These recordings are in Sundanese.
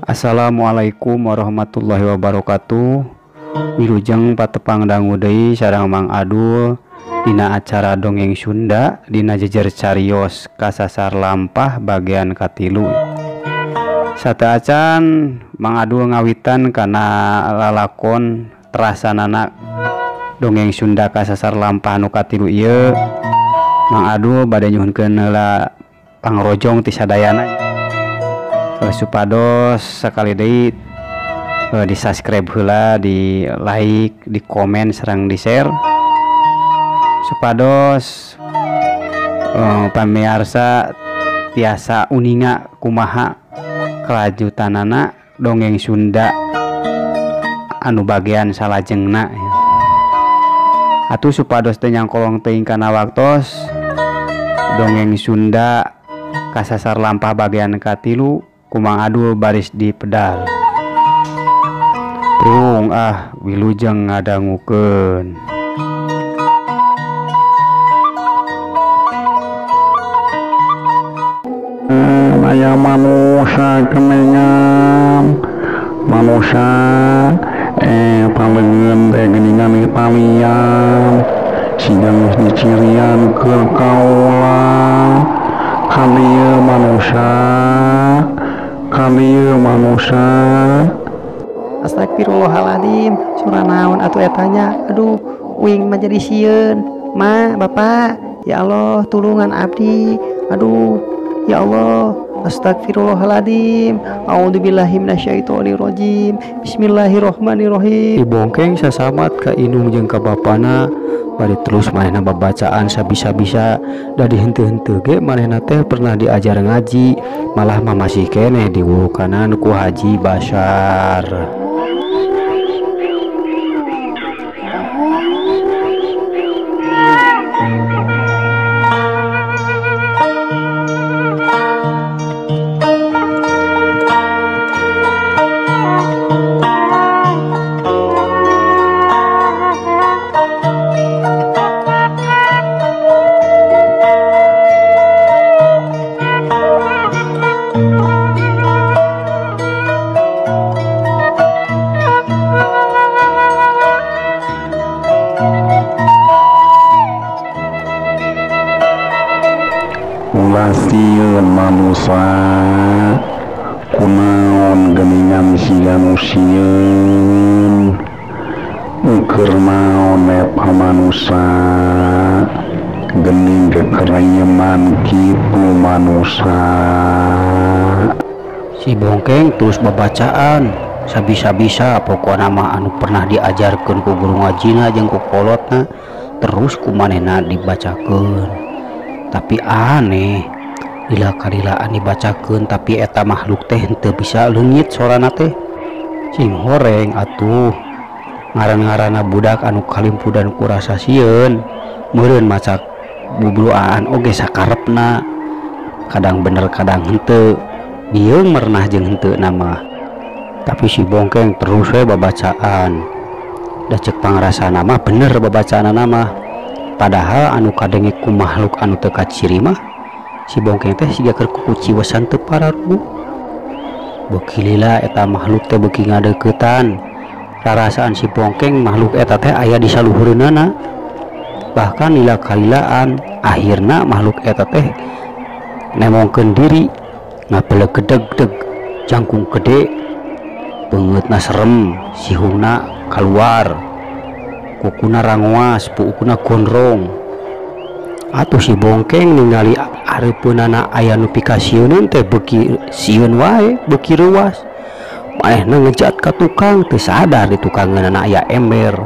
Assalamualaikum warahmatullahi wabarakatuh. Wilujeng patepang dangu deui sareng Mang Adul dina acara dongeng Sunda dina jejer carios kasasar lampah bagian katilu. Sateuacan Mang Adul ngawitan kana lalakon terasanana dongeng Sunda kasasar lampah nu katilu ieu. Mang Adul bade nyuhunkeun heula pangrojong ti sadayana supados sakali deui di subscribe heula, di like, di komen sareng di share supados pamiarsa tiasa uninga kumaha kelanjutanana dongeng Sunda anu bagian salajengna. Atuh supados teu nyangkolong teuing kana waktos dongeng Sunda kasasar lampah bagian katilu ku Mang Adul baris di pedal. Prung ah wilujeng ngadangukeun. Aya manusia kemengan manusia paleungeun teh geuningan talian siga geus dicirian keur kaula kalieu manusia kalieu manusia. Astagfirullahaladzim, surah naon atuh etanya, aduh uing mah jadi sieun. Ma, bapak, ya Allah tulungan abdi, aduh ya Allah, astagfirullahaladzim, a'udzubillahi minasyaitonirrajim, bismillahirrahmanirrahim. Dibongkeng sasamat ka indung jeung ka bapana, bari terus manehna babacaan sabisa-bisa, da dihenteu-henteu ge manehna teh pernah diajar ngaji, malah mah masih keneh diwurukanan ku Haji Basar. Ulah sieun manusia kunaon geuningan siga nu sieun keur naon eta manusia geuning kekerenyeman kitu manusia. Si Bongkeng terus babacaan sabisa-bisa pokona mah anu pernah diajarkeun ku guru ngajina jeung ku kolotna terus ku manehna dibacakeun. Tapi aneh lila kalilaan dibacakeun tapi eta makhluk teh henteu bisa leungit sorana teh. Cing horeng atuh ngaran-ngaranna budak anu kalimpudan ku rasa sieun meureun maca bubuluaan oge sakarepna, kadang bener kadang henteu, bieung merenah jeung henteu nama. Tapi si Bongkeng terus we babacaan, da ceuk pangrasana mah bener babacaanana mah. Padahal anu kadenge ku makhluk anu teu kaciri mah si Bongkeng teh siga keur kukuciwesan teu pararuguh. Beuki lila eta makhluk teh beuki ngadeuketan. Rarasaan si Bongkeng makhluk eta teh aya di saluhureunana. Bahkan lila kalilaan akhirna makhluk eta teh nemongkeun diri ngabelegedeg-deg, jangkung gede, beungeutna serem, sihungna kaluar, kukuna rangoas, puukuna gondrong. Atuh si Bongkeng ningali areupeunana aya nu pikasieuneun teh beuki sieun wae, beuki reuas. Manehna ngejat ka tukang teu sadar di tukangeunana aya ember.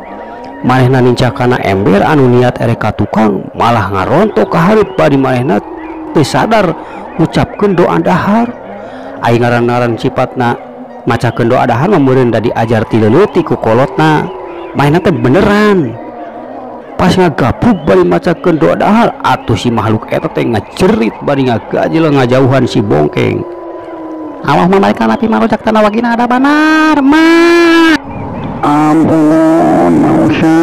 Manehna nincak kana ember anu niat erek ka tukang malah ngarontok ka hareup bari manehna teu sadar ngucapkeun doa dahar. Ai ngaran-ngaran sipatna macakeun doa dahar mah meureun da diajar ti leutik ku kolotna. Manehna teh beneran pas ngagabrug bari macakeun doa dahar atuh si makhluk eta teh ngajerit bari ngagajel ngajauhan si Bongkeng. Allahumma malika nabi marojak tanah wagina ada banar ma. Ampun manusia,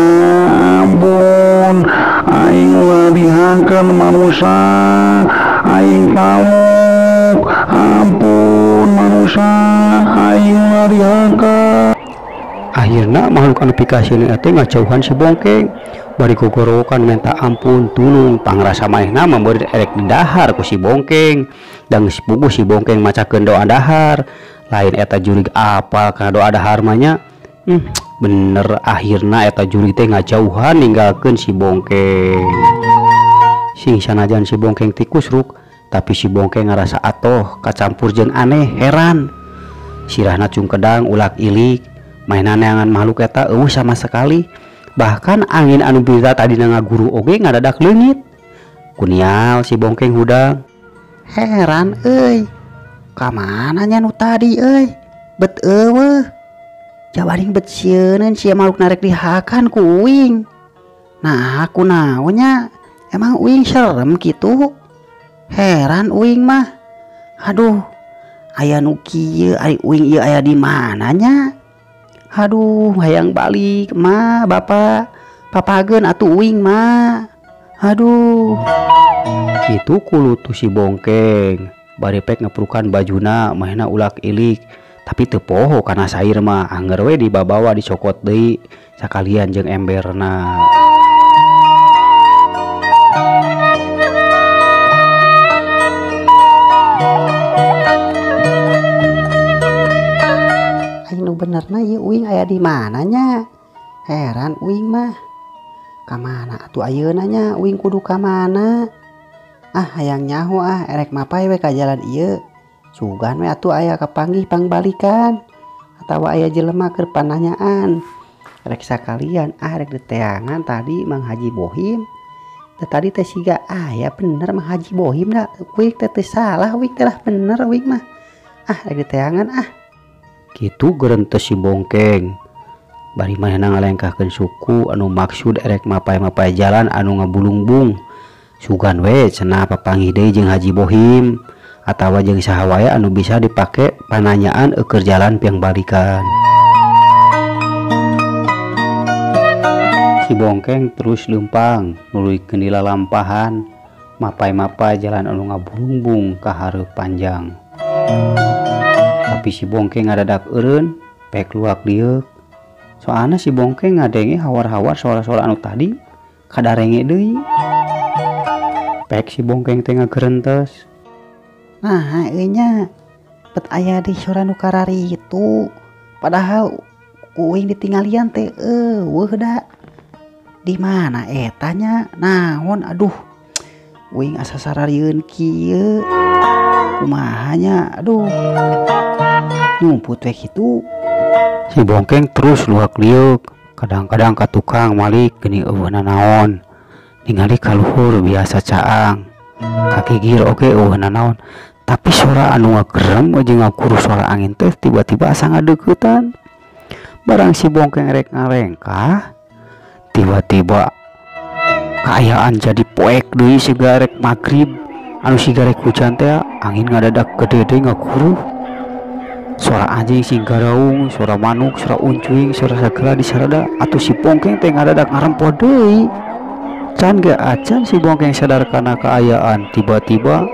ampun aing ulah dihakeun manusia, aing tauk, ampun manusia. ulah dihakan. Akhirna makhluk anu pikasieun eta teh ngajauhan si Bongkeng bari gogorowokan minta ampun tulung pangrasa manehna mah meureun erek didahar ku si Bongkeng. Dan geus puguh si Bongkeng macakeun doa dahar, lain eta jurig apal kana doa dahar mah nya. Bener akhirna eta jurig teh ngajauhan ninggalkeun si Bongkeng. Sing sanajan si Bongkeng tikusruk, tapi si Bongkeng ngarasa atoh kacampur jeung aneh heran. Sirahna cungkedang ulak ilik, mainan neangan makhluk eta eueuh sama sekali. Bahkan angin anu bila tadina ngaguru oge ngadadak leungit. Kunial si Bongkeng hudang. Heran euy. Ka mana nya nu tadi euy? Bet eueuh. Jawaring bet sieuneun sia makhluk narek dihakan ku uing. Nah, kunaon nya? Emang uing serem kitu? Heran uing mah. Aduh, aya nu kieu ari uing ieu aya di mana nya? Aduh, hayang balik mah bapak. Papageun atuh uing mah. Aduh. Kitu kulutu si Bongkeng. Bari pek ngeprukan bajuna mahna ulak ilik. Tapi teu poho kana sair mah anger we dibabawa dicokot deui sakalian jeung emberna. Anu benerna ieu uing aya di mana nya? Heran uing mah. Ka mana atuh ayeuna nya? Uing kudu ka mana? Ah hayang nyaho ah erek mapay we ka jalan ieu. Sugan we atuh aya kapanggih pangbalikan atawa aya jelema keur pananyaan. Rek sakalian ah rek diteangan tadi Mang Haji Bohim. Teh tadi teh siga aya bener Mang Haji Bohim da. Uing teh teu salah uing teh lah bener uing mah. Ah rek diteangan ah. Kitu gerentes si Bongkeng. Bari manehna ngalengkahkeun suku anu maksud erek mapay-mapay jalan anu ngabulungbung. Sugan we cenah papanggih deui jeung Haji Bohim atawa jeung saha wae anu bisa dipake pananyaan eukeun jalan piang balikan. Si Bongkeng terus leumpang nuluykeun di lalampahan mapay-mapay jalan anu ngabulungbung ka hareup panjang. Tapi si Bongkeng ngadadak eureun pek luak lieuk. Soalna si Bongkeng ngadenge hawar-hawar suara-suara anu tadi kadarenge deui. Pek si Bongkeng teh ngagerentes. Nah euy nya bet aya di suara nu karari itu. Padahal ku uing ditinggalian teh eueuh da. Di mana eta nya? Naon aduh. Uing asa sararieun kieu. Kumaha nya? Aduh. Nyumput we kitu. Si Bongkeng terus luak liuk. Kadang-kadang ka tukang malik geuning eueuh nanaon. Ningali ka luhur biasa caang. Kaki gir oge eueuh nanaon. Tapi suara anu ngagerem jeung ngakuru suara angin teh tiba-tiba asa ngadeuketan. Barang si Bongkeng rek ngarengkah, tiba-tiba kaayaan jadi poek deui siga rek magrib. Anu siga rek hujan teh angin ngadadak gede deui ngaguruh. Suara anjing sing garaung, suara manuk, suara uncuing, suara sagala disarada. Atuh si Bongkeng teh ngadadak ngarempo deui. Can ge acan si Bongkeng sadar kana kaayaan tiba-tiba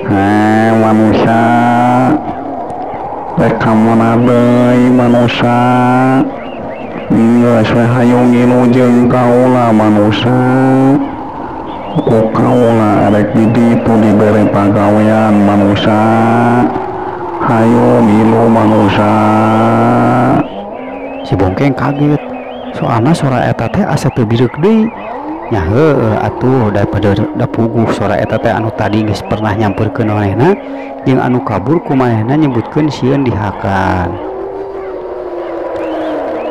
Hei manusia, rek ka mana deui manusia? Geus we hayu ngilu jeung kaula manusia. Ku kaula rek di ditu dibere pagawean manusia. Hayu ngilu manusia. Si Bongkeng kaget. Soalna suara eta teh asa teu bireuk deui. Nya heueuh atuh daripada da puguh suara eta teh anu tadi geus pernah nyamperkeun manehna jeung anu kabur ku manehna nyebutkeun sieun dihakan.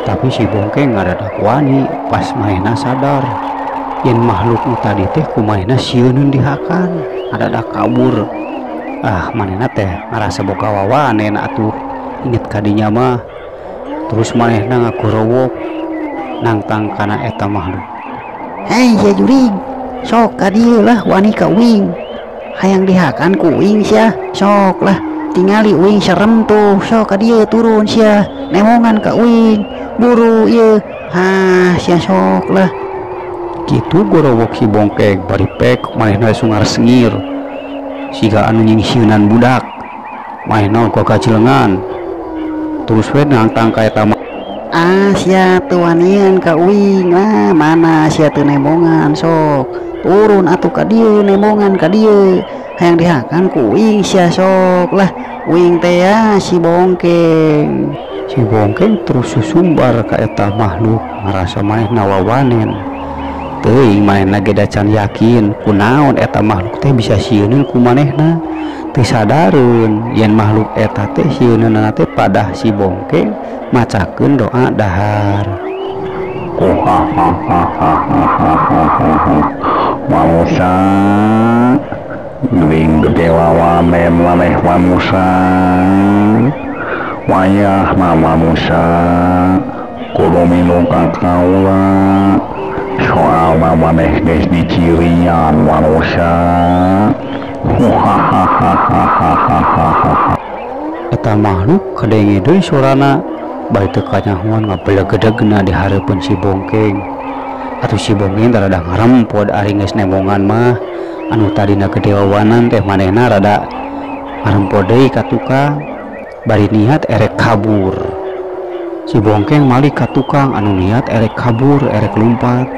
Tapi si Bongkeng ngadadak wani pas manehna sadar yen makhluk nu tadi teh ku manehna sieuneun dihakan, ngadadak kabur. Ah manehna teh ngarasa boga wawanen atuh inget kadinya mah. Terus manehna ngagorowok nangtang kana eta makhluk. Hei sia jurig, sok ka dieu lah wani ka uing. Hayang dihakan ku uing sia, sok lah tingali uing serem tuh, sok ka dieu turun sia, nemongan ka uing, buru ieu. Hah sia sok lah. Kitu gorowok si Bongkeng bari pek manehna sungar sengir. Siga anu nyingsieunan budak. Manehna gagajelengan. Terus we nangtang ka eta. Ah sia teu wanian ka uing lah, mana sia teu nembongan sok. Turun atuh ka dieu nembongan ka dieu. Hayang dihakan ku uing sia sok lah. Uing teh ya si Bongkeng. Si Bongkeng terus susumbar ka eta makhluk ngarasa manehna wawanen. Teuing manehna ge da can yakin kunaon eta makhluk teh bisa sieuneun ku manehna. Teu sadareun yen makhluk eta teh sieuneunana teh padah si Bongkeng macakeun doa dahar. Manusa geuning gede wawanen maneh manusa. Wayah manusa kudu milu ka kaula. Soalna maneh geus dicirian manusa. Eta makhluk kadenge deui sorana bari teu kanyahoan ngabelegedegna di hareupeun si Bongkeng. Atuh si Bongkeng rada ngarempod ari geus nembongan mah anu tadina gede wawanan teh manehna rada ngarempod deui ka tukang bari niat erek kabur. Si Bongkeng malik ka tukang anu niat erek kabur erek lumpat,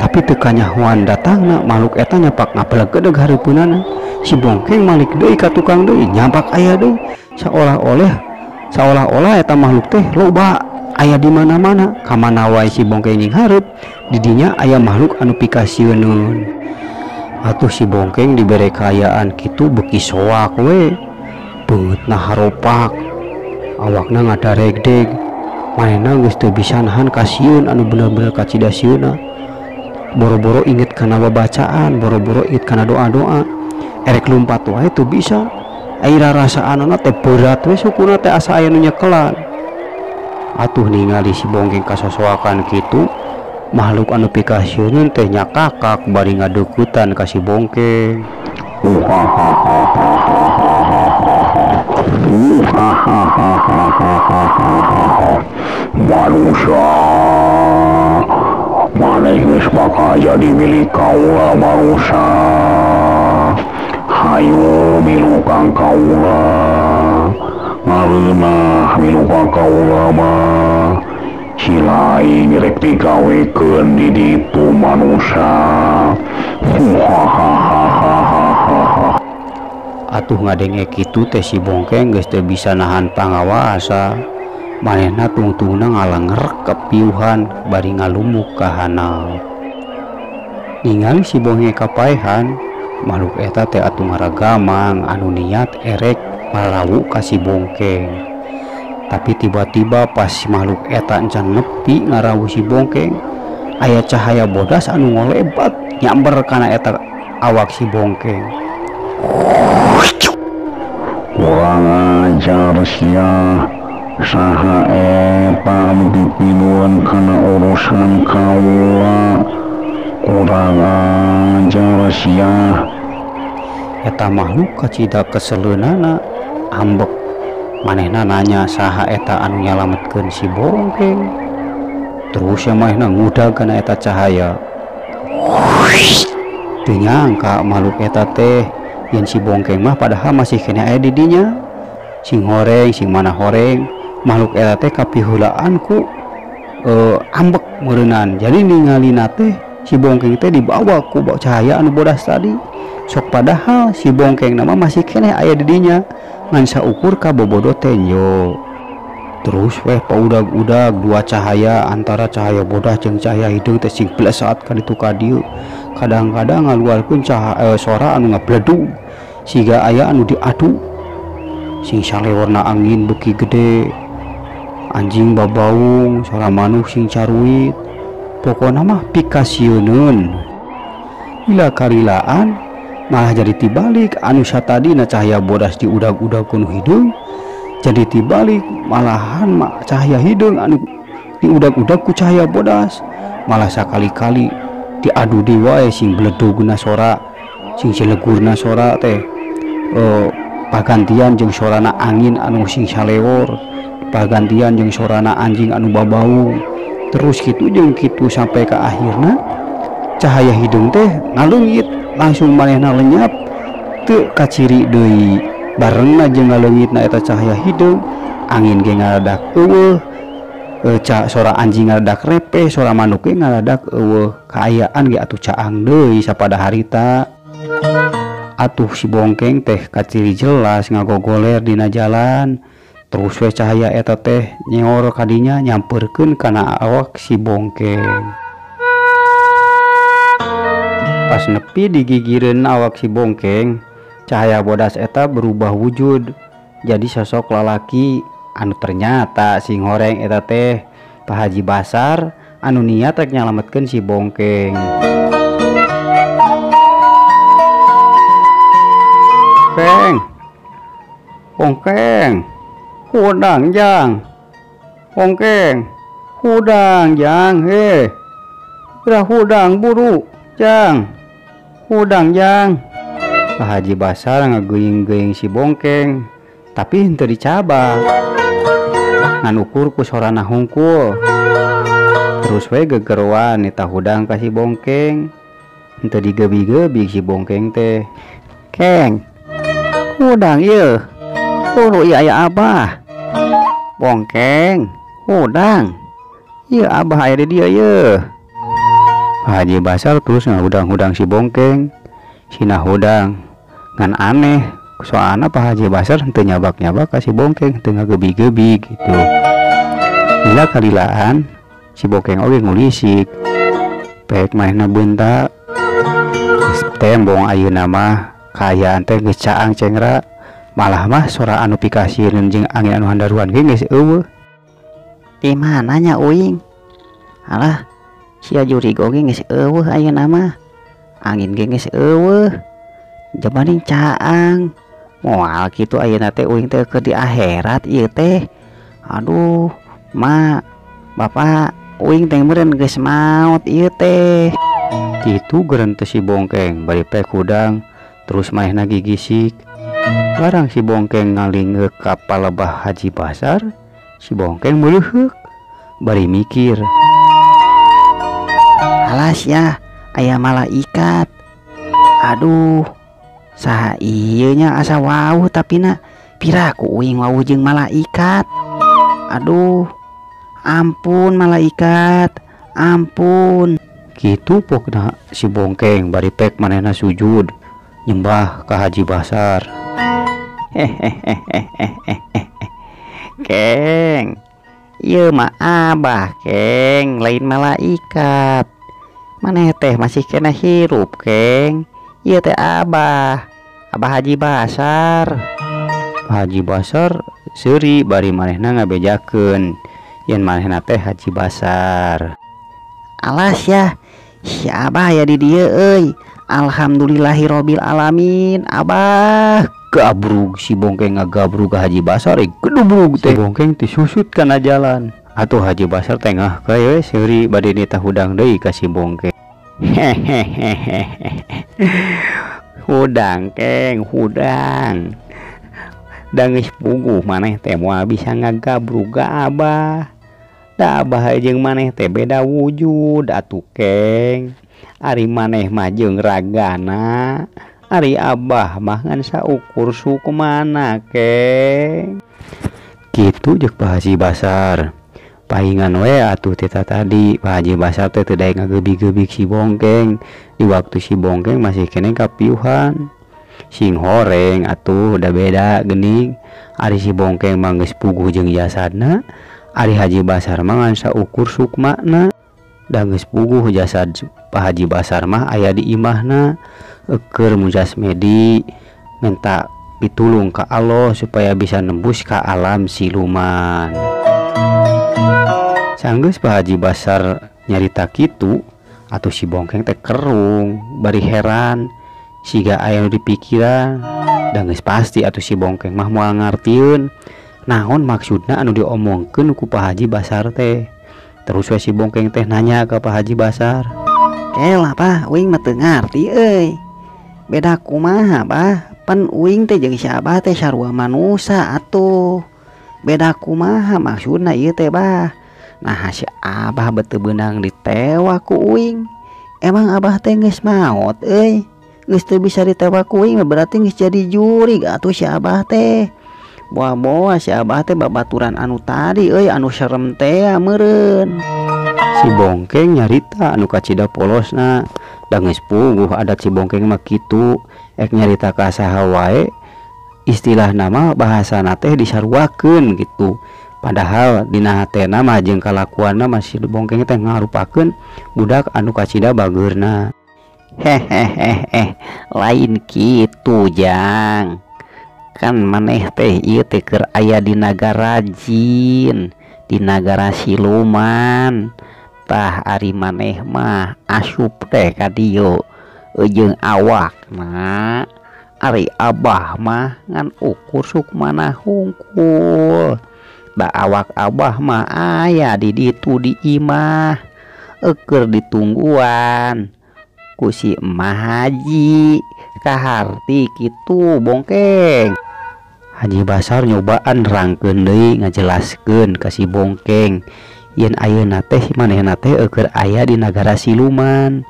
tapi teu kanyahoan datangna makhluk eta nyapak ngabelegedeg hareupeunana. Si Bongkeng malik deui ka tukang deui nyapak aya deui, seolah-olah eta makhluk teh loba aya di mana-mana. Ka mana wae si Bongkeng nying hareup di dinya aya makhluk anu pikasieuneun. Atuh si Bongkeng dibere kaayaan kitu beuki soak we, beungeutna haropak, awakna ngadaregdeg, manehna geus teu bisa nahan kasieun anu bener-bener kacida sieunna. Boro-boro inget kana babacaan, boro-boro inget kana doa-doa, erek lumpat wae teu bisa. Aira rasaanana teh berat we sukuna teh asa aya nu nyekelan. Atuh ningali si Bongkeng kasosoakan kitu, makhluk anu pikasieun teh nyakakak bari ngadeuketan ka si Bongkeng. Manusia, maneh geus bakal jadi milik kaula manusia. Hayu milu kang kaula, ngareunah milu kang kaula mah. Cilai rek digawekeun di ditu manusia. Atuh ngadenge kitu teh si Bongkeng geus teu bisa nahan pangawasa. Manehna tungtungna ngalanger kepiuhan bari ngalumuk ka hanap. Ningali si Bongkeng kapaehan, makhluk eta teh atuh ngaragamang anu niat erek marawu ka si Bongkeng. Tapi tiba-tiba pas si makhluk eta encan nepi ngarawu si Bongkeng, aya cahaya bodas anu ngolebat nyamber kana eta awak si Bongkeng. Kurang ajar sia, saha eta anu dipinuan kana urusan kaula. Kurang ajar sia. Eta makhluk kacida keseleunana ambek. Manehna nanya saha eta anu nyalametkeun si Bongkeng. Terus ya manehna ngudag kana eta cahaya. Teu nyangka makhluk eta teh yen si Bongkeng mah padahal masih keneh aya di dinya. Sing horeng sing mana horeng, makhluk eta teh kapiheulaan ku ambek meureunnan. Jadi ningalina teh si Bongkeng teh dibawa ku cahaya anu bodas tadi. Sok padahal si Bongkeng nama masih keneh aya di dinya, ngan saukur ka bobodo tenjo. Terus weh paudag-udag dua cahaya antara cahaya bodas jeung cahaya hideung teh sing blesat ka ditu ka dieu. Kadang-kadang ngaluarkeun sora anu ngabledug siga aya anu diadu. Sing salewarna angin beuki gede, anjing babaung, sora manuk sing caruit. Pokona mah pikasieuneun. Bila karilaan malah jadi tibalik anu satadina cahaya bodas diudag-udag ku nu hideung, jadi tibalik malahan mah cahaya hideung anu diudag-udag ku cahaya bodas. Malah sakali-kali diadu deui wae sing bledugna sora, sing cilegurna sora teh pagantian jeung sorana angin anu sing salewor, pagantian jeung sorana anjing anu babaung. Terus kitu jeung kitu sampai ke akhirna cahaya hideung teh ngaleungit, langsung manehna lenyap teu kaciri deui. Barengna jeung ngaleungitna eta cahaya hideung, Angin ge ngaradak eueuh, sora anjing ngaradak repeh, sora manuk ge ngaradak eueuh. Kaayaan ge atuh caang deui sapada harita. Atuh si Bongkeng teh kaciri jelas ngagogoler dina jalan. Terus we cahaya eta teh nyeor kadinya nyamperkeun kana awak si Bongkeng. Pas nepi digigireun awak si Bongkeng, cahaya bodas eta berubah wujud jadi sosok lalaki anu ternyata sing horeng eta teh Pak Haji Basar anu niat rek nyalametkeun si Bongkeng. Keng, Bongkeng, hudang jang, Bongkeng, hudang jang, he, udah hudang buru jang, hudang jang. Pak Haji Basar ngageuing-geuing si Bongkeng, tapi henteu dicabak. Ngan ukur ku sorana hungkul. Terus we gegeroan nita hudang ka si Bongkeng. Henteu digebi-gebi si Bongkeng teh. Keng, hudang ieu. Buru ieu aya abah. Bongkeng, hudang. Ieu abah aya di dieu ieu. Pak Haji Basar terus ngahudang-hudang si Bongkeng. Sina hudang. Ngan aneh, soalna Pak Haji Basar henteu nyabak-nyabak ka si Bongkeng, henteu ngagebi-gebi gitu. Lila kalilaan si Bongkeng oge ngulisik. Pek manehna beunta. Geus tembong ayeuna mah kaayaan teh geus caang cengra. Malah mah sora anu pikasieun jeung angin anu handaruan ge geus eueuh. Di mana nya uing? Alah, sia jurig oge geus eueuh ayeuna mah. Angin ge geus eueuh. Jabaning caang. Moal kitu ayeuna teh uing teh keur di akhirat ieu teh. Aduh, ma, bapak uing teh meureun geus maot ieu teh. Kitu gerenteh si Bongkeng bari pek hudang terus manehna gigisik. Barang si Bongkeng ngalingeuk ka palebah Haji Basar, si Bongkeng meuleuheuk bari mikir. Alas ya, aya malaikat. Aduh, saha ieu nya asa wauh tapi na piraku uing wauh jeung malaikat. Aduh, ampun malaikat, ampun. Kitu pokna si Bongkeng bari pek manehna sujud nyembah ka Haji Basar. Hehehehehehe. Keng, ieu mah abah keng, lain malaikat. Maneh teh masih kena hirup keng. Ieu teh abah, abah Haji Basar. Haji Basar seuri bari manehna ngabejakeun yen manehna teh Haji Basar. Alas ya, si abah ya di dieu euy. Alhamdulillahirabbil alamin, abah. Gabrug si Bongkeng ngagabrug ka Haji Basar, gedubrug teh. Si Bongkeng tisusut kana jalan. Atuh Haji Basar teh ngah we seuri bade nitah hudang deui ka si Bongkeng. Hehehehe. Hudang keng, hudang. Da geus puguh maneh teh moal bisa ngagabrug ka abah. Da abah jeung maneh teh beda wujud atuh keng. Ari maneh mah jeung ragana, ari abah mah ngan saukur sukmana keng. Kitu jeung Pak Haji Basar. Pahingan we atuh teh tadi Pak Haji Basar teh teu daek ngagebi-gebik si Bongkeng di waktu si Bongkeng masih keneh kapiuhan. Sing horeng atuh udah beda geuning. Ari si Bongkeng mah geus puguh jeung jasadna, ari Haji Basar mah ngan saukur sukmana. Da geus puguh jasad Pak Haji Basar mah aya di imahna keur mujasmedi minta pitulung ka Allah supaya bisa nembus ka alam siluman. Sanggeus Pak Haji Basar nyarita kitu atuh si Bongkeng teh kerung bari heran siga aya nu dipikiran. Da geus pasti atuh si Bongkeng mah moal ngartieun naon maksudna anu diomongkeun ku Pak Haji Basar teh. Terus we si Bongkeng teh nanya ke Pak Haji Basar. Kelah Pak, uing mah teu ngarti euy. Beda kumaha bah, pan uing teh jeung si abah teh sarua manusa atuh. Beda kumaha maksudna ieu teh bah. Nah si abah beteu beunang ditewak ku uing. Emang abah teh geus maot euy. Geus teu bisa ditewak ku uing berarti geus jadi jurig atuh si abah teh. Boa-boa si Abah teh babaturan anu tadi euy anu serem teh meureun. Si Bongkeng nyarita anu kacida polosna. Da geus puguh adat si Bongkeng mah kitu, ek nyarita ka saha wae istilah nama bahasana teh disaruakeun gitu. Padahal dina hatena mah jeung kalakuanna mah si Bongkeng teh ngarupakeun budak anu kacida bageurna. Hehehehe, lain kitu Jang. Kan maneh teh ieu teh keur aya di nagara jin, di nagara siluman. Tah ari maneh mah asup teh ka dieu jeung awakna. Ari Abah mah ngan ukur sukmana hungkul. Da awak Abah mah aya di ditu di imah, eueur ditungguan ku si Emah Haji. Kaharti kitu Bongkeng. Haji Basar nyobaan rangkeun deui ngajelaskeun ka si Bongkeng yen ayeuna teh manehna teh eueur aya di nagara siluman.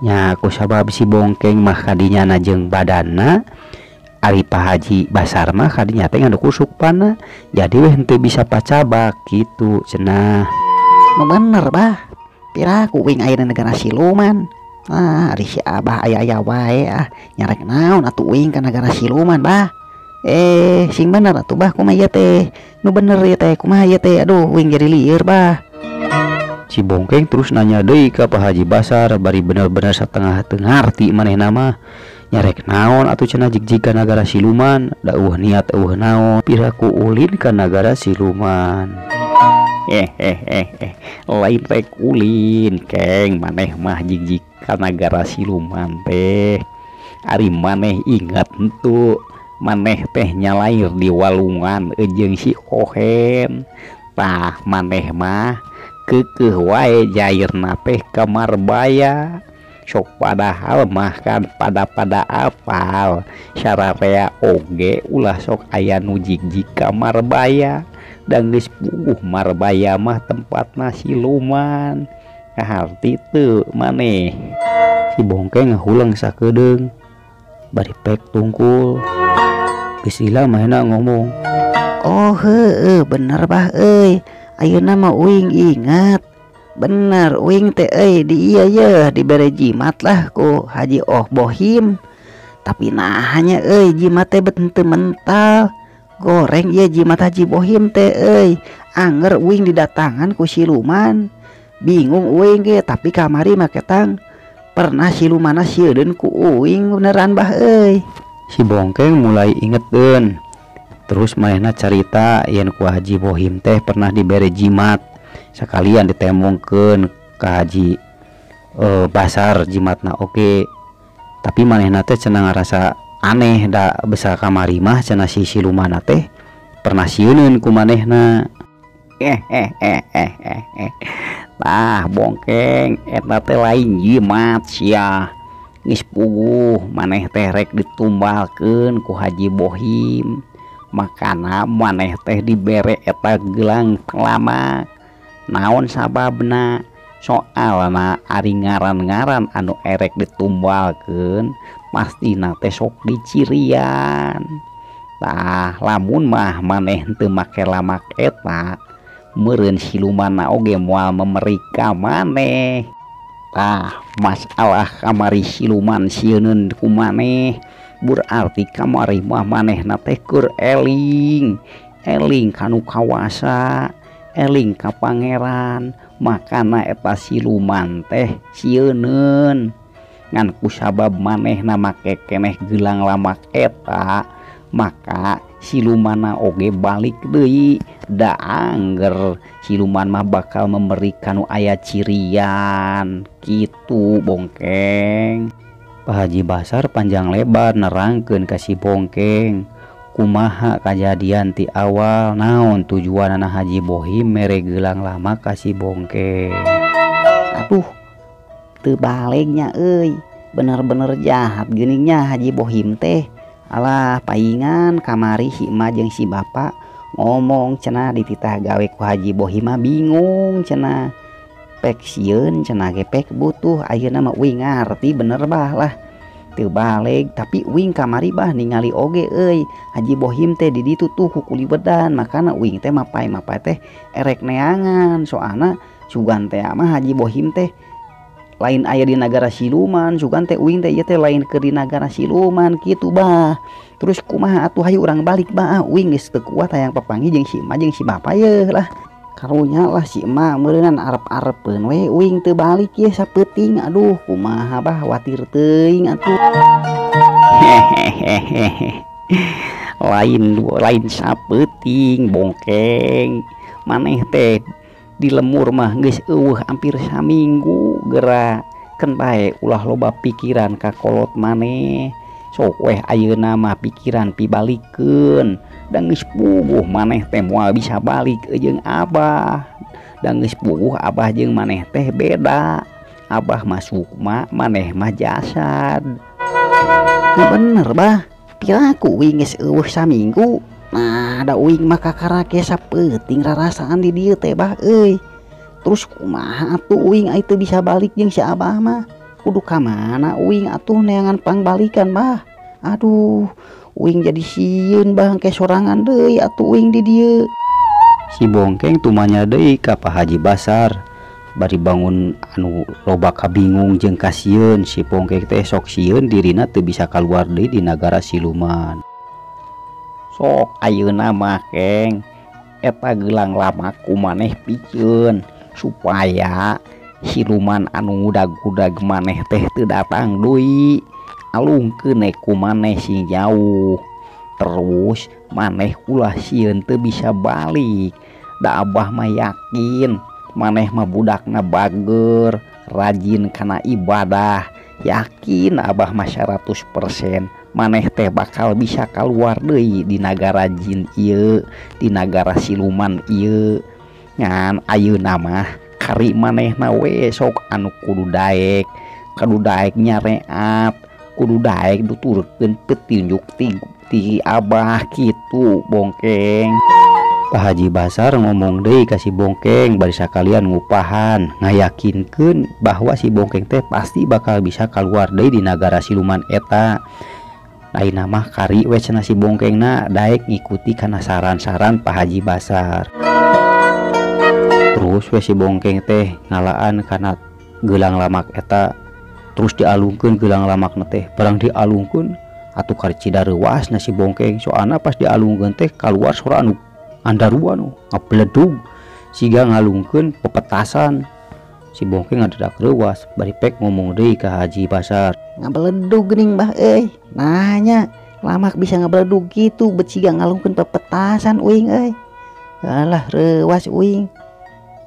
Nya kusabab si Bongkeng mah kadinya jeung badanna, ari Pak Haji Basar mah kadinya teh ngadukur sukpana, jadi weh henteu bisa pacabak kitu cenah. Nu bener bah, piraku uing aya di nagara siluman. Ah, ari si Abah aya-aya wae ah, nyarek naon atuh uing ka nagara siluman bah. Sing bener atuh bah, kumaha ieu teh? Nu bener ieu teh kumaha ieu teh? Aduh, uing jadi lieur bah. Si Bongkeng terus nanya deui ka Pak Haji Basar bari bener-bener satengah teu ngarti manehna mah. Nyarek naon atuh cenah jig-jig ka nagara siluman, da eueuh niat eueuh naon, piraku ulin ka nagara siluman. Hehehe, lain rek ulin keng, maneh mah jig-jig ka nagara siluman teh. Ari maneh ingat henteu, maneh teh nyalair di walungan jeung si Ohen. Tah maneh mah keukeuh wae jairna teh ka Marbaya. Sok padahal mah kan pada-pada apal sararea oge ulah sok aya nu jig-jig ka Marbaya. Dan geus puguh Marbaya mah tempatna siluman. Kaharti teu maneh. Si Bongkeng ngahuleng sakedeung bari pek tungkul. Geus lila manehna ngomong. Oh heueuh bener bah euy. Ayeuna mah uing ingat. Bener uing teh euy di ieu yeuh dibere jimat lah ku Haji Oh Bohim. Tapi nahanya euy jimat teh bet henteu mental. Goreng ieu jimat Haji Bohim teh euy. Anger uing didatangan ku siluman. Bingung uing ge, tapi kamari mah ketang pernah silumanna sieudeun ku uing beneran bah euy. Si Bongkeng mulai ingeteun. Terus manehna carita yen ku Haji Bohim teh pernah dibere jimat. Sekalian ditembongkeun ka Haji Basar jimatna oge. Tapi manehna teh cenah ngarasa aneh da besar kamari mah cenah si silumanna teh pernah sieuneun ku manehna. Tah Bongkeng eta teh lain jimat sia. Geus puguh maneh teh rek ditumbalkeun ku Haji Bohim. Makana maneh teh dibere eta gelang lamak. Naon sababna? Soalna ari ngaran-ngaran anu erek ditumbalkeun pastina teh sok dicirian. Tah lamun mah maneh henteu make lamak eta, meureun silumanna oge moal memeri ka maneh. Tah masalah kamari siluman sieuneun ku maneh berarti kamari mah manehna teh keur eling, eling kanu kawasa, eling ka pangeran. Makana eta siluman teh sieuneun. Ngan kusabab manehna make keneh gelang lamak eta, maka silumanna oge balik deui. Da angger siluman mah bakal memberikan nu aya cirian kitu Bongkeng. Pak Haji Basar panjang lebar nerangkeun ka si Bongkeng kumaha kajadian ti awal, naon tujuanana Haji Bohim mere gelang lama ka si Bongkeng. Aduh, teu balegnya euy, bener-bener jahat geuningnya Haji Bohim teh. Alah paingan kamari si emak jeung si bapak ngomong cenah dititah gawe ku Haji Bohim mah bingung cenah. Pek sieun cenah ge pek butuh ayeuna mah uing ngarti bener bah lah. teu balik tapi uing kamari bah ningali oge euy Haji Bohim teh di ditu tuh ku kuliwedan makana uing teh mapai-mapai teh erek neangan soalna sugan teh mah Haji Bohim teh lain aya di nagara siluman sugan teh uing teh ieu teh lain keur di nagara siluman kitu bah. Terus kumaha atuh hayu urang balik bah, uing geus teu kuat hayang papanggih jeung si emak jeung si bapa yeuh lah. Karunya lah si emak meureunnan arep-arepeun we uing teu balik ye sapeuting aduh kumaha bah watir teuing atuh. Hehehe lain lain sapeuting bongkeng maneh teh di lemur mah geus eueuh hampir saminggu geura keun bae ulah loba pikiran ka kolot maneh sok weh ayeuna mah pikiran pibalikeun da geus puguh maneh teh moal bisa balik jeung abah da geus puguh abah jeung maneh teh beda abah mah sukma maneh mah jasad. Nah, bener bah piraku uing geus eueuh saminggu nah da uing mah kakara ge sapeuting rarasaan di dieu teh bah euy. Terus kumaha atuh uing ai teu bisa balik jeung si abah mah kudu ka mana uing atuh neangan pangbalikan bah. Aduh uing jadi sieun bah engke sorangan deui atuh uing di dieu. Si bongkeng tumanya deui ka Pak Haji Basar bari bangun anu loba kabingung jeung kasieun si bongkeng teh sok sieun dirina teu bisa kaluar deui di nagara siluman. Sok ayeuna mah keng eta gelang lama ku maneh piceun supaya siluman anu ngudag-ngudag maneh teh teu datang deui alungkeun we ku maneh sing jauh terus maneh ulah sieun teu bisa balik da abah mah yakin maneh mah budakna bager rajin kana ibadah yakin abah mah 100% maneh teh bakal bisa keluar deui di nagara jin ieu di nagara siluman ieu ngan ayeuna mah kari manehna we sok anu kudu daek nyareat kudu daek nuturkeun petunjuk ti abah kitu bongkeng. Pak Haji Basar ngomong deui ka si bongkeng bari sakalian ngupahan ngayakinkeun bahwa si bongkeng teh pasti bakal bisa keluar deui di nagara siluman eta. Ayeuna mah kari we cenah si bongkengna daek ngikuti kana saran-saran Pak Haji Basar. Terus we si bongkeng teh ngalaan kana gelang lamak eta terus dialungkeun gelang lamakna teh barang dialungkeun atuh karcida reuasna si bongkeng soalna pas dialungkeun teh kaluar sora anu andarua nu ngabeledug siga ngalungkeun pepetasan. Si bongkeng ngadadak reuas bari pek ngomong deui ka Haji Basar ngabeledug geuning bah euy nanya lamak bisa ngabeledug kitu bet siga ngalungkeun pepetasan uing euy alah reuas uing.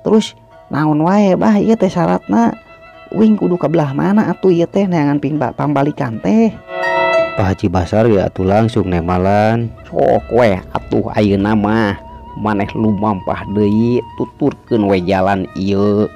Terus naon wae bah ieu teh syaratna uing kudu ka belah mana atuh ieu teh neangan pambalikan teh. Pak Haji Basar ya atuh langsung nemalan sok weh atuh ayeuna mah maneh lumampah deui tuturkeun we jalan ieu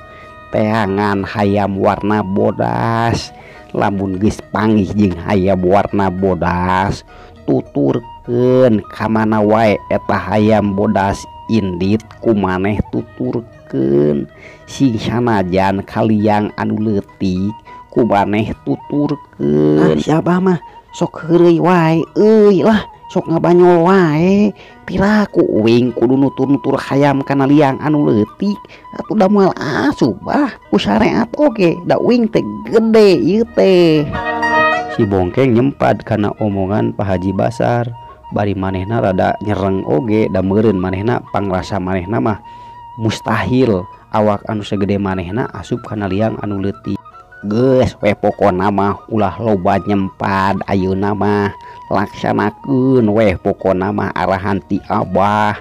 teangan hayam warna bodas lamun geus panggih jeung hayam warna bodas tuturkeun ka mana wae eta hayam bodas indit ku maneh tuturkeun sing sanajan kaliang anu leutik ku maneh tuturkeun. Ah, siapa mah sok heureuy wae euy lah sok ngabanyol wae piraku uing kudu nutur-nutur hayam kana liang anu leutik atuh da moal asup bah ku syariat oge da uing teh gede ieu teh. Si bongkeng nyempad kana omongan Pak Haji Basar bari manehna rada nyereng oge da meureun manehna pangrasa manehna mah mustahil awak anu segede manehna asup kana liang anu leutik. Geus we pokona mah ulah loba nyempad ayeuna mah laksanakeun weh pokona mah arahan ti abah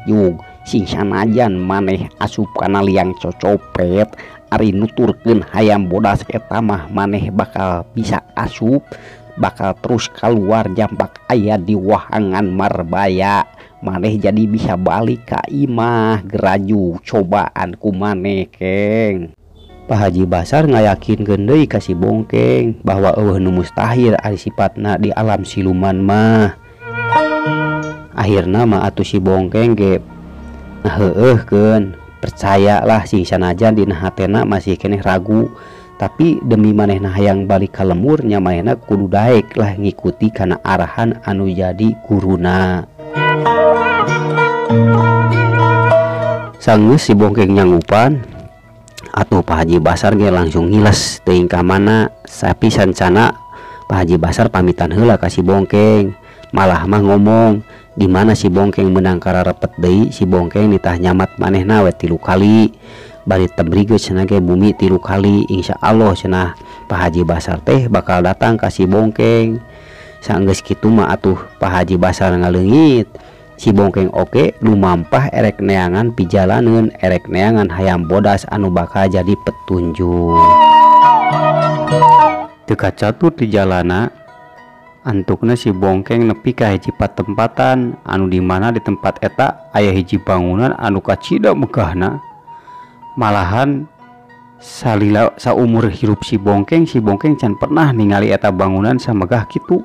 yug sing sanajan maneh asup kana liang cocopet ari nuturkeun hayam bodas eta mah maneh bakal bisa asup bakal terus keluar jampak aya di wahangan marbaya maneh jadi bisa balik ka imah geraju cobaan ku maneh keng. Pak Haji Basar ngayakinkeun deui ka si bongkeng bahwa eueuh nu mustahil ari sipatna di alam siluman mah. Akhirna mah atuh si bongkeng ge heueuhkeun percayalah sing sanajan dina hatena masih keneh ragu Tapi demi manehna hayang balik ka lembur nya manehna kudu daek lah ngikuti kana arahan anu jadi guruna. Sanggeus si Bongkeng nyanggupan atuh Pak Haji Basar ge langsung ngiles teuing ka mana. Tapi sancana Pak Haji Basar pamitan heula ka si Bongkeng, malah mah ngomong di mana si Bongkeng menang kararepet deui, si Bongkeng nitah nyamat manehna we 3 kali. Bari tembrige cenah ge bumi 3 kali, insya Allah cenah Pak Haji Basar teh bakal datang ka si Bongkeng. Sanggeus kitu mah atuh Pak Haji Basar ngaleungit. Si Bongkeng oke lumampah erek neangan pijalaneun, erek neangan hayam bodas anu bakal jadi petunjuk. Teu kacatur di jalana antukna si Bongkeng nepi ka hiji patempatan anu di mana di tempat eta aya hiji bangunan anu kacida megahna. Malahan salila saumur hirup si Bongkeng, si Bongkeng can pernah ningali eta bangunan samegah kitu.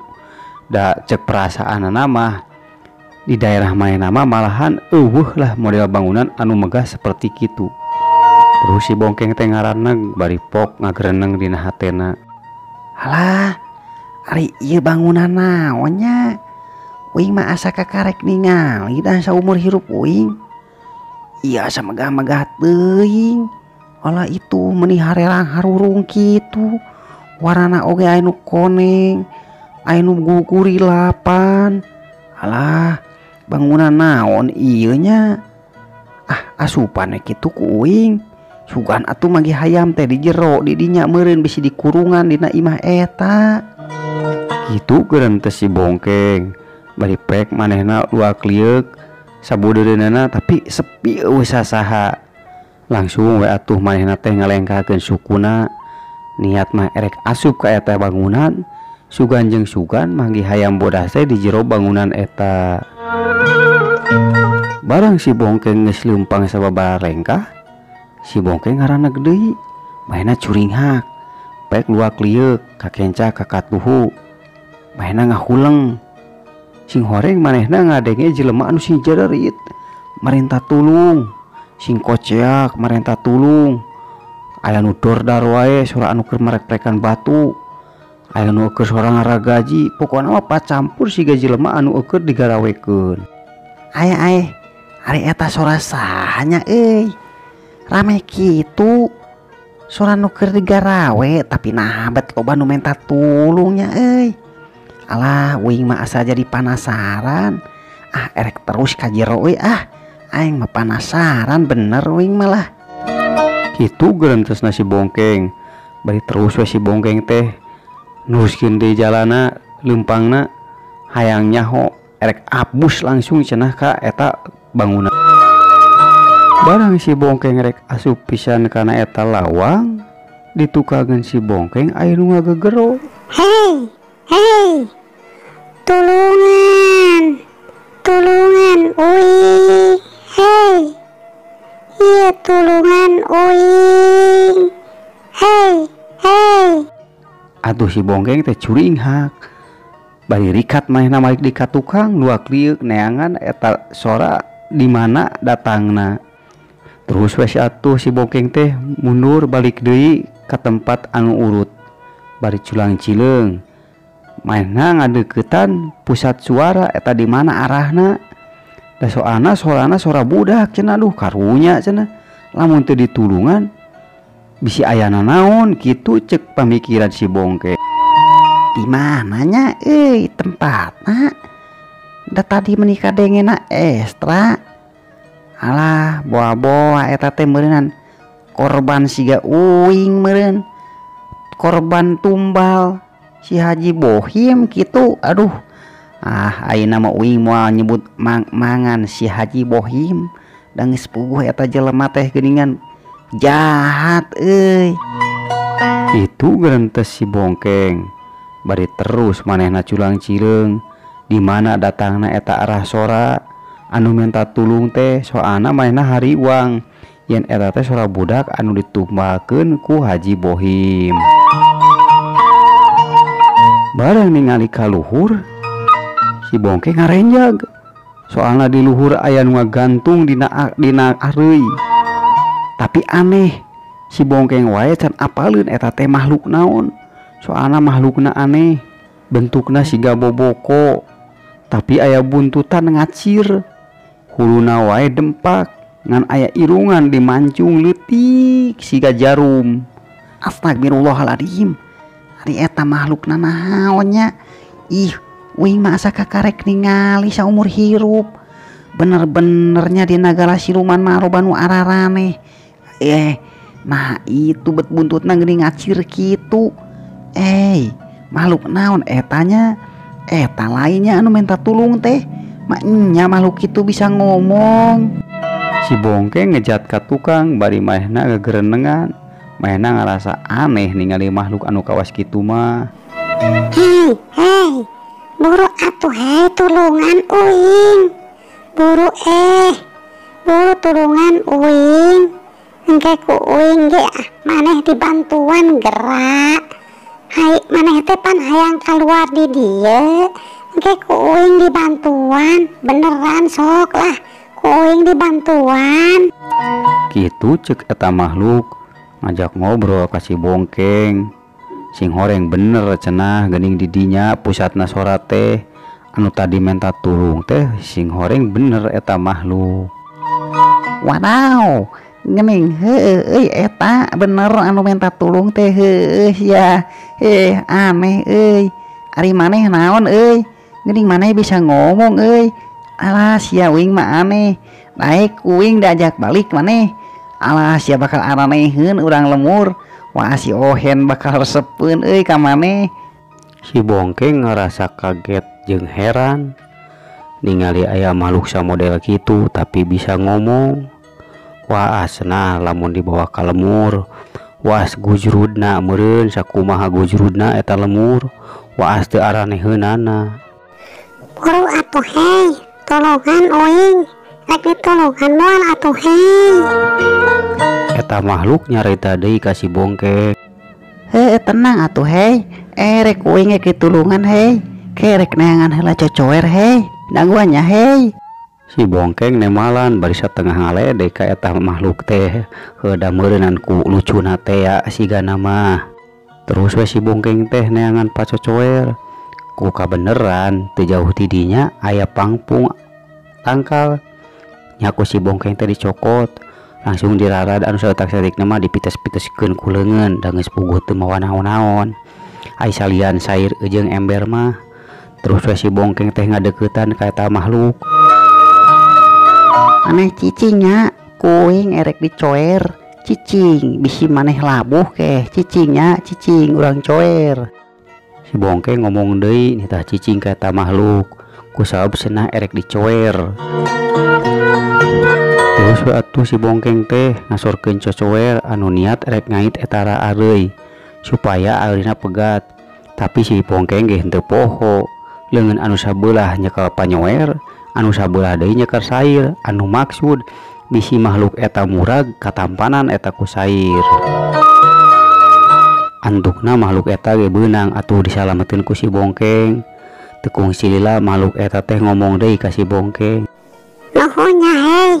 Da cek perasaanana mah di daerah manehna mah malahan eueuh lah model bangunan anu megah seperti kitu. Terus si Bongkeng teh ngaraneg bari pok ngagereneng dina hatena. Halah, ari ieu bangunan naon nya? Uing mah asa kakarek ningali dah saumur hirup uing. Iya asa megah-megah teuing. Alah itu meuni harerang harurung kitu. Warnana oge aya nu koneng, aya nu gugurilapan. Alah, bangunan naon ieu nya? Ah, asupan we kitu ku uing. Sugan atuh magi hayam teh di jero di dinya meureun bisi dikurungan dina imah eta. Kitu geureun teh si Bongkeng. Bari pek manehna luak lieuk sabudeureunana tapi sepi eueuh sasaha. Langsung we atuh manehna teh ngalengkakeun sukuna. Niat mah erek asup ka eta bangunan. Sugan jeung sugan manggih hayam bodas teh di jero bangunan eta. Barang si Bongkeng geus leumpang sababaraha lengkah, si Bongkeng ngaraneg deui. Manehna curinghak, pek luak lieuk kakenca ka katuhu. Manehna ngahuleng. Sing horeng manehna ngadenge jelema anu sing jererit, marenta tulung, sing koceak marenta tulung. Aya nu dordar wae sora anu keur marek-rekan batu. Aya nu keur sora ngaragaji, pokona mah pacampur siga jelema anu eueuh digarawekeun. Aya ae, ari eta sora saha nya euy? Rame kitu. Sora nu keur digarawe tapi naha bet loba nu menta tulung nya euy. Alah, uing mah asa jadi panasaran. Ah, erek terus ka jero euy ah. Aing mah panasaran bener uing malah. Kitu gerentesna si Bongkeng. Bari terus we si Bongkeng teh nuruskeun deui jalana leumpangna hayang nyaho erek abus langsung cenah ka eta bangunan. Barang si Bongkeng rek asup pisan kana eta lawang, ditukageun si Bongkeng aya nu ngagegero. Hei, hei. Tulungan, tulungan uing, hei, iya tulungan uing, hei, hei. Atuh si Bongkeng teh curinghak, bari rikat manehna malik di ka tukang luak lieuk neangan eta sora di mana datangna. Terus wes atuh si Bongkeng teh mundur balik deui ka tempat anu urut, bari culang cileung. Manehna ngadeukeutan pusat suara eta di mana arahna. Da soalna sorana sora budak cenah, aduh karunya cenah. Lamun teu ditulungan bisi ayana naon kitu cek pamikiran si Bongkeng. Di mananya euy tempatna? Da tadi meuni kadengena estra. Alah, boa-boa eta teh meureunan korban siga uing meureun. Korban tumbal si Haji Bohim gitu. Aduh, ah ayeuna mah uing moal nyebut mangan si Haji Bohim. Da geus puguh eta jelema teh geuningan jahat euy. Itu gerentes si Bongkeng. Bari terus manehna culang cileung di mana datangna eta arah sora anu minta tulung teh, soalna manehna hariwang yen eta teh sora budak anu ditumbalkeun ku Haji Bohim. Barang ningali ka luhur, si Bongkeng ngarenjag. Soalna di luhur aya nu ngagantung dina areuy. Tapi aneh, Si Bongkeng wae can apaleun eta teh makhluk naon. Soalna makhlukna aneh, bentukna siga boboko tapi aya buntutan ngacir. Huluna wae dempak ngan aya irungan dimancung leutik siga jarum. Astagfirullahaladzim, ari eta makhlukna naon nya? Ih, uing mah asa kakarek ningali saumur hirup. Bener-benernya di nagara siluman mah loba nu araraneh. Nah itu bet buntutna geuning ngacir kitu. Makhluk naon etanya? Eta lainnya anu minta tulung teh. Maknya makhluk itu bisa ngomong. Si Bongkeng ngejat ka tukang bari manehna gegerenengan. Manehna ngarasa aneh ningali makhluk anu kawas kitu mah. Hei, hei, buru atuh hei tulungan uing. Buru buru tulungan uing. Engke ku uing ge maneh dibantuan gerak. Hai maneh teh pan hayang keluar di dieu. Engke ku uing dibantuan, beneran sok lah ku uing dibantuan. Kitu cek eta makhluk ngajak ngobrol ka si Bongkeng. Sing horeng bener cenah geuning di dinya pusatna sora teh anu tadi menta tulung teh sing horeng bener eta makhluk. Wadaw, geuning heueuh euy eta bener anu menta tulung teh heueuh ya. Aneh euy. Ari maneh naon euy? Geuning maneh bisa ngomong euy. Alah sia uing mah aneh. Daek uing diajak balik maneh. Alah sia bakal araneheun urang lemur. Wah si Ohen bakal resepeun euy ka maneh. Si Bongkeng ngerasa kaget jeung heran ningali aya makhluk samodel kitu tapi bisa ngomong. Wah cenah lamun dibawa ka lemur. Waas gujrudna meureun sakumaha gujrudna eta lemur. Waas teu araneheunana. Buru atuh hei, tolongan uing. Rek ditolongan moal atuh hei. Eta makhluk nyarita deui ka si Bongkeng. Heuh tenang atuh hei. Rek uing ge ditulungan hei. Kerek neangan heula cocoer hei. Daguannya hei. Si Bongkeng nemalan bari satengah ngaledek ka eta makhluk teh. Heuda meureunan ku lucuna teh ya sigana mah. Terus we si Bongkeng teh neangan pacocoer. Ku kabeneran teu jauh ti dinya aya pangpung tangkal. Nya ku si Bongkeng teh dicokot. Langsung dirarad anu saeutak-saeutikna mah dipites-piteskeun ku leungeun da geus puguh teu mawa naon-naon. Ai salian sair jeung ember mah. Terus we si Bongkeng teh ngadeuketan ka eta makhluk. Aneh cicingnya kuing erek dicoer. Cicing bisi maneh labuh keh cicingnya cicing urang coer. Si Bongkeng ngomong deui nitah cicing ka eta makhluk ku sabab cenah erek dicoer. Terus we atuh si Bongkeng teh ngasorkeun cocoer anu niat erek ngait eta areuy supaya areuna pegat. Tapi si Bongkeng ge henteu poho. Leungeun anu sabelah nyekel panyoer, anu sabelah deui nyekel sair, anu maksud bisi makhluk eta murag katampanan eta ku sair. Antukna makhluk eta ge beunang atuh disalameteun ku si Bongkeng. Teu kungsi lila makhluk eta teh ngomong deui ka si Bongkeng. Nuhun nya hei,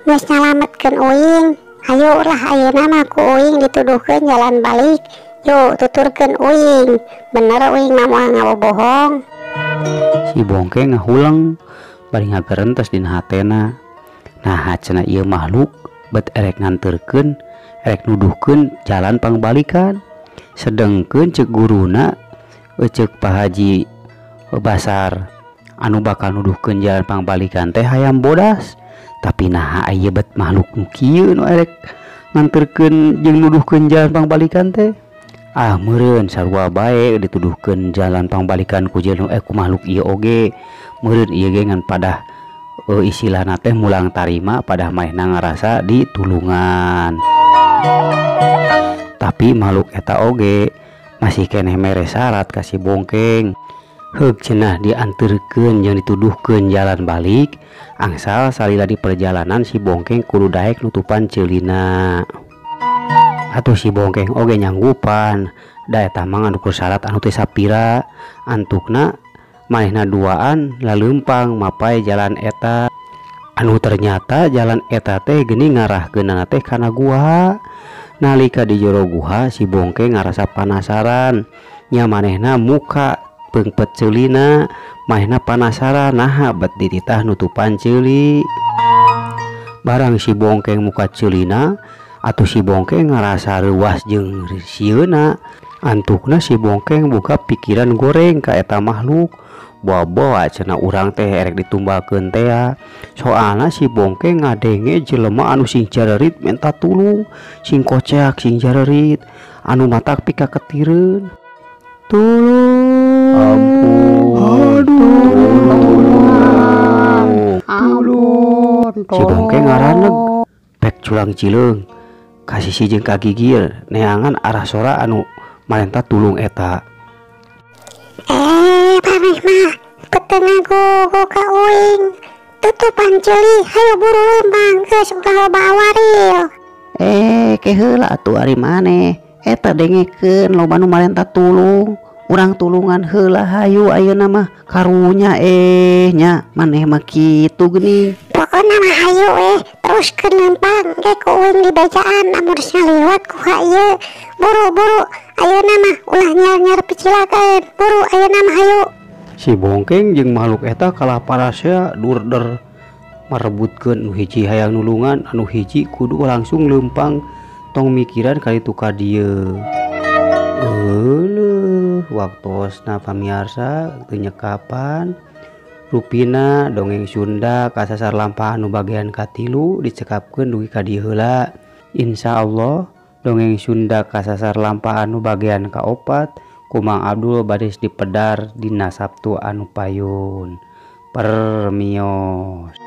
geus nyalametkeun uing. Hayu lah ayeuna mah ku uing dituduhkeun jalan balik. Yuk tuturkeun uing. Bener uing mah moal ngabobohong. Si Bongkeng ngahuleng bari ngagerentes dina hatena. Nah cenah ieu makhluk bet erek nganterkeun, erek nuduhkeun jalan pangbalikan. Sedengkeun ceuk guruna ceuk Pak Haji Basar anu bakal nuduhkeun jalan pangbalikan teh hayam bodas. Tapi naha ieu bet makhluk nu kieu nu erek nganterkeun jeung nuduhkeun jalan pangbalikan teh. Ah meureun sarua bae dituduhkeun jalan pangbalikan ku jelema ku makhluk ieu oge. Meureun ieu ge ngan padah istilahna teh mulang tarima padah manehna ngarasa ditulungan. Tapi makhluk eta oge masih keneh mere syarat ka si Bongkeng. Heug cenah dianterkeun jeung dituduhkeun jalan balik, angsal salila di perjalanan si Bongkeng kudu daek nutupan ceulina. Atuh si Bongkeng oge nyanggupan, da eta mah ngan ukur syarat anu teu sapira. Antukna manehna duaan laleumpang mapai jalan eta. Anu ternyata jalan eta teh geuning ngarahkeunana teh kana gua. Nalika di jero guha si Bongkeng ngarasa panasaran nya manehna muka peungpeut ceulina, manehna panasaran naha bet dititah nutupan ceuli. Barang si Bongkeng muka ceulina atuh si Bongkeng ngarasa reuas jeung sieuna. Antukna si Bongkeng buka pikiran goreng ka eta makhluk. Bawa-bawa cenah urang teh erek ditumbalkeun tea. Soalna si Bongkeng ngadenge jelema anu sing jarerit menta tulung, sing koceak sing jarerit, anu matak pikaketireun. Tulung, Ampun, tulung, Ampun, Si Bongkeng ngaraneg pek culang cileung kasisi jeung kagigir neangan arah sora anu marenta tulung eta. Maneh mah beteu ngagugu ka uing. Tutupan ceuli, hayu buru lempang geus ulah loba awaril. Ke heula atuh ari maneh. Eta dengekeun loba nu marenta tulung. Urang tulungan heula hayu ayeuna mah karunya nya maneh mah kitu geuning. Pokona mah hayu teruskeun lempang ge ku uing dibejaan lamun geus ngaliwat ku ieu. Buru-buru ayeuna mah ulah nyar-nyar picilakeun. Buru ayeuna mah hayu. Si Bongkeng jeung makhluk eta kalah parasea durder marebutkeun nu hiji hayang nulungan anu hiji kudu langsung leumpang tong mikiran kali tu ka dieu. Euleuh waktosna pamiarsa teu nyekapan rupina dongeng Sunda kasasar lampah anu bagian katilu dicekapkeun dugi ka dieu heula. Insyaallah dongeng Sunda kasasar lampah anu bagian kaopat ku Mang Abdul baris dipedar dina Sabtu anu payun. Permios.